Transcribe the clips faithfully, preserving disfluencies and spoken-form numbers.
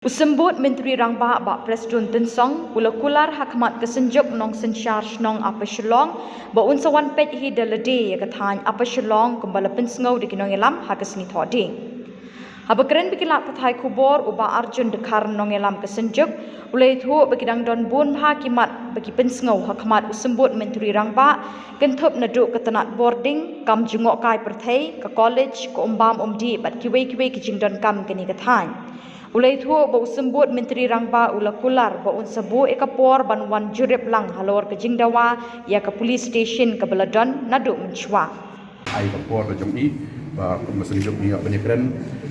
U Symbud Myntri Rangbah Bah Prestone Tynsong u la kular ha khmat ka Synjuk Nongsynshar Shnong Upper Shillong ba un sa wan peit hi da lade ïa ka thaiñ Upper Shillong kumba la pynsngew da ki nongïalam ha ka sngi Thohdieng. Haba kren bad ki lad pathai khubor, u Bah Arjun Dkhar, nongïalam ka Synjuk, u la ïathuh ba ki dang don bun bha ki mat ba ki pynsngew ha khmat u Symbud Myntri Rangbah, kynthup naduh ka tnat bording, kam jngohkai pyrthei, ka college, ka umbam umdih bad kiwei kiwei ki jingdonkam kane ka thaiñ. U la ïathuh ba u Symbud Myntri Rangbah u la kular ba un sa buh ïa ka por ban wan jurip lang halor ka jingdawa ïa ka police station kaba la don naduh mynshuwa. Ai ka por ka jong i ba kum ka Synjuk ngi ïa ban ïakren,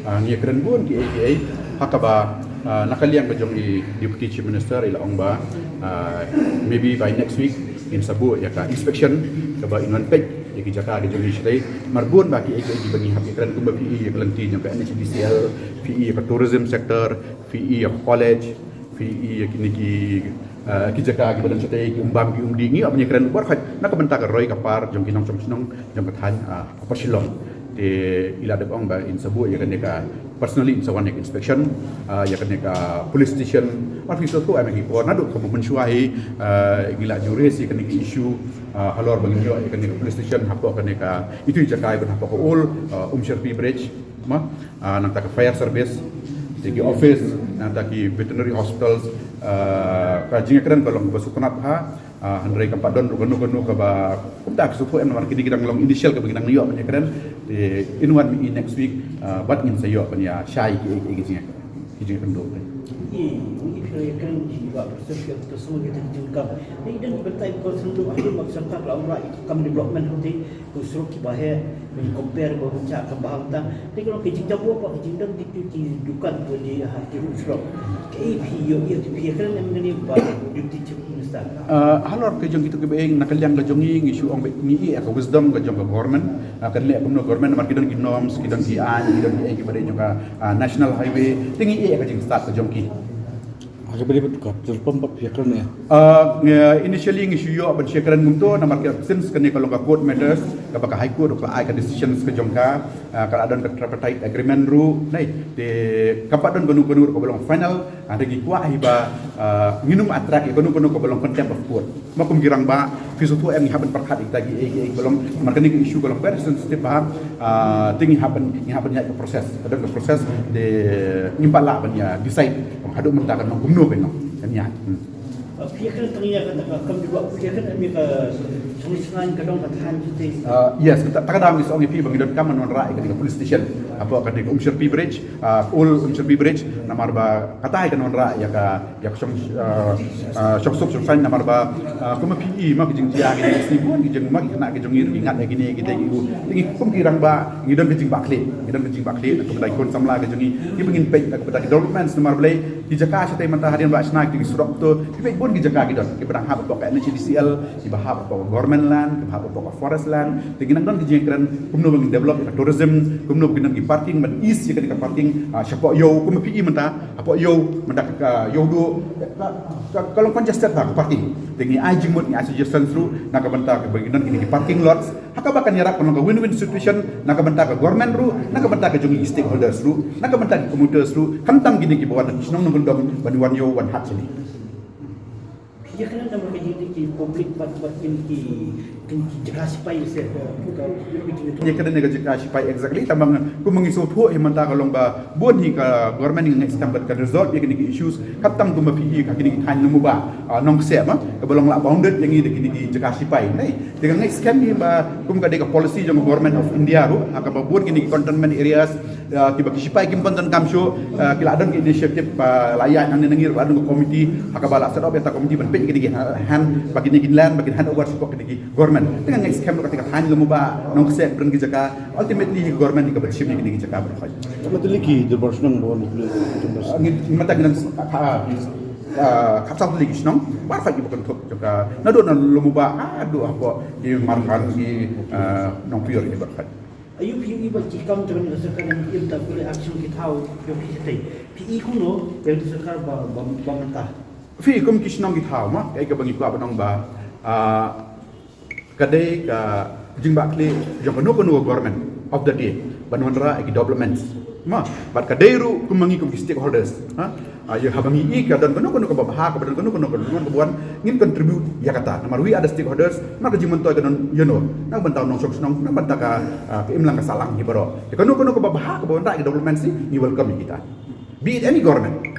ah, ngi ïakren bun ki ei ki ei, ha kaba, ah, na ka liang ka jong i Deputy Chief Minister i la ong ba, ah, maybe by next week in sa buh ïa ka inspection kaba in wan peit ïa ki jaka ka jong i shatei. Namar bun ba ki ei ki ei kiba ngi hap ïakren kumba phi i ïa ka lynti jong ka N H D C L, phi i ïa ka tourism sector, phi i ïa ka college, phi i ïa kine ki, ah, ki jaka kiba don shatei, ki umbam ki umdih, ngi ïa ban ïakren baroh khoit na ka bynta ka roi ka par jong ki nongshong shnong jong ka thaiñ, ah, Upper Shillong. Te i la dep ong ba in sa buh ïa kane ka, personally in sa wan ïa ka inspection, ah, ïa kane ka police station. Mar phi sngewthuh, em, ki por naduh kaba mynshuwa hi, ah, ngi la ju raise ïa kane ka issue, ah, halor ba ngin ïoh ïa kane ka police station hapoh kane ka, itu i jaka iban hapoh ka old, ah, Umshyrpi Bridge, ma, ah, nangta ka fire service, te ki office, nangta ki veterinary hospitals, ah, ka jingïakren ka long kaba sngewtynnat bha, ah, hynrei kam pat don ruh kano kano kaba, kumta ka sngewthuh em, namar kine ki dang long initial kaba ngi dang ïoh ban ïakren, te in wan i next week, ah, bad ngin sa ïoh ban ïa shai ki, ki, ki jingïakren, ki jingïakren duh. I, i phi ïakren ji ba, ka sngewthuh ka jingkam. Ni dang batai ko sngewthuh, ah, ma ka sorkar la ong ba i kam development hangtei, ko surok kiba heh, when compare ba bynta ka ba hangta. Te ka long ka jingjam ba ka jingdon ki, ki, ki dukan ko di ha ki ruh surok. Ka ei phi ïoh ïa ki phi ïakren em kane ba Deputy Chief Minister. Ah, halor ka jong kitu kiba eng na ka liang ka jong ngi, ngi shu ong ba ngi ïa ka wisdom ka jong ka government. Ah, kan leh kumno government namar ki don ki norms, ki don ki aiñ, ki don ki ei kiba dei jong ka, ah, National Highway. Te ngi ïa ka jingstad ka jong ki. Aka beri betul ka, terpam bab ya kena. Uh, nge-, initially ngi shu ïoh ban share kren kumto, namar ka since kane ka long ka court matters, kaba ka High Court ka ai ka decisions ka jong ka, uh, ka la don ka tripartite agreement ruh, nai, te kam pat don kano kano ruh kaba long final, hynrei ngi kwah hi ba, uh, ngin ym attract ïa kano kano kaba long contempt of court. Ma kum ki rangbah, phi sngewthuh em ngi hap ban pyrkhat ïa kita ki, eh, ki, eh, ba long, namar kane ka issue ka long very sensitive bha, ah, te ngi hap ban, ngi hap ban ïaid ka process. Ka don ka process de ngim pat lah ban ïa decide. Haduh mynta kan long kumno kan long. Kan ïa. Hmm. Ah, phi ïakren tang ïa kata ka kam jubab, phi ïakren em ïa ka shong shngaiñ ka dong ka thaiñ jitei. Ah, yes, kata, kata ka dang ngi shu ong ïa phi ba ngi donkam ban wanrah ïa kane ka police station. Hapoh kane ka Umshyrpi Bridge, ah, old Umshyrpi Bridge, namar ba kata ka wanrah ïa ka ïa ka shong, ah, ah, shong suk shong saiñ namar ba, ah, kumba phi i ma ki jingjia ki jingïaseng bun ki jingma ki khynnah ki jong ngi ruh ki ngat ïa kine kite ki u. Te ngi kum ki rangbah ngi don ka jingbakla, ngi don ka jingbakla na ka bynta ki khun samla ki jong ngi, kiba ngin peit na ka bynta ki developments namar balei ki jaka shatei mynta hadien ba shna ki surok to, phi peit bun ki jaka ki don kiba dang hap hapoh ka N H D C L, kiba hap hapoh ka government land, kiba hap hapoh ka forest land. Te ngi nang don ki jingkren kumno ba ngin develop ïa ka tourism, kumno ba ngin don ki parking ban ease ïa ka parking, ah, shapoh ïew kumba phi i mynta. Hapoh ïew, mynta ka, ka ïew duh, ka, ka, ka long congested bha ka parking. Te ngi ai jingmut, ngi ai suggestions ruh na ka bynta kaba ngin don kine ki parking lots. Ha kaba kan ïarap kan long ka win-win situation na ka bynta ka government ruh, na ka bynta ka jong ki stakeholders ruh, na ka bynta ki commuters ruh, khamtam kine kiba wan na ki shnong nongkyndong ban wan ïew wan hat shane. Ïa kane namar ka jingdon ki public bad, bad kin ki, kin ki jaka sipai se ka, ka, ka, ka jingdon. Ïa kane ka jaka sipai exactly, tang ba kumba ngi sngewthuh hi mynta ka long ba bun hi ka government ngi ngeit skhem ba kan resolve ïa kine ki issues, khamtam kumba phi i ha kine ki thaiñ Lum U Bah, ah, Nongkseh ma, kaba long la bounded ïa ngi da kine ki jaka sipai. Nai, te nga ngeit skhem hi ba kum ka dei ka policy jong ka Government of India ruh, ha kaba bun kine ki containment areas, ah, kiba ki sipai kim pat donkam shuh, ah, ki la don ki initiative ba la ïaid nangne nangne ruh, la don ka committee, ha kaba la set up ïa ka committee ban peit kine ki hand, ba kine ki land ba kin hand over sha kine ki government. Te nga ngeit skhem ruh kata ka thaiñ Lum U Bah Nongkseh, don ki jaka, ultimately hi government hi kaba shim ïa kine ki jaka baroh. Tang ma te lei ki dorbar shnong ba wan, ah, ngi, ngi mynta ngi don, ah, ah, khatsaw tylli ki shnong baroh kiba kynthup jaka naduh na Lum U Bah haduh hapoh ki Markhan, ki, ah, Nongpyiur, ki baroh. Aïu phi i ba ki kam jong ka sorkar, ym ta kule action ki thaw jong ki shatei. Phi i kumno jong ka sorkar ba, ba, ba mynta? Phi i kum ki shnong ki thaw ma, kaei kaba ngi kwah ban ong ba, ah, ka dei ka jingbakla jong kano kano government of the day ban wanrah ïa ki developments. Ma, bad ka dei ruh kum ma ngi kum ki stakeholders, ha? Ah, ïa haba ngi i ka don kano kano kaba bha, kaba don kano kano kaba don kaba wan, ngin contribute ïa kata. Namar we are the stakeholders, namar ka jingmyntoi ka don ïa no. Na ka bynta u nongshong shnong, na ka bynta ka, ah, ka imlang ka sahlang hi baroh. Te kano kano kaba bha, kaba wanrah ïa ka development shisha, ngi welcome ïa kita. Be it any government.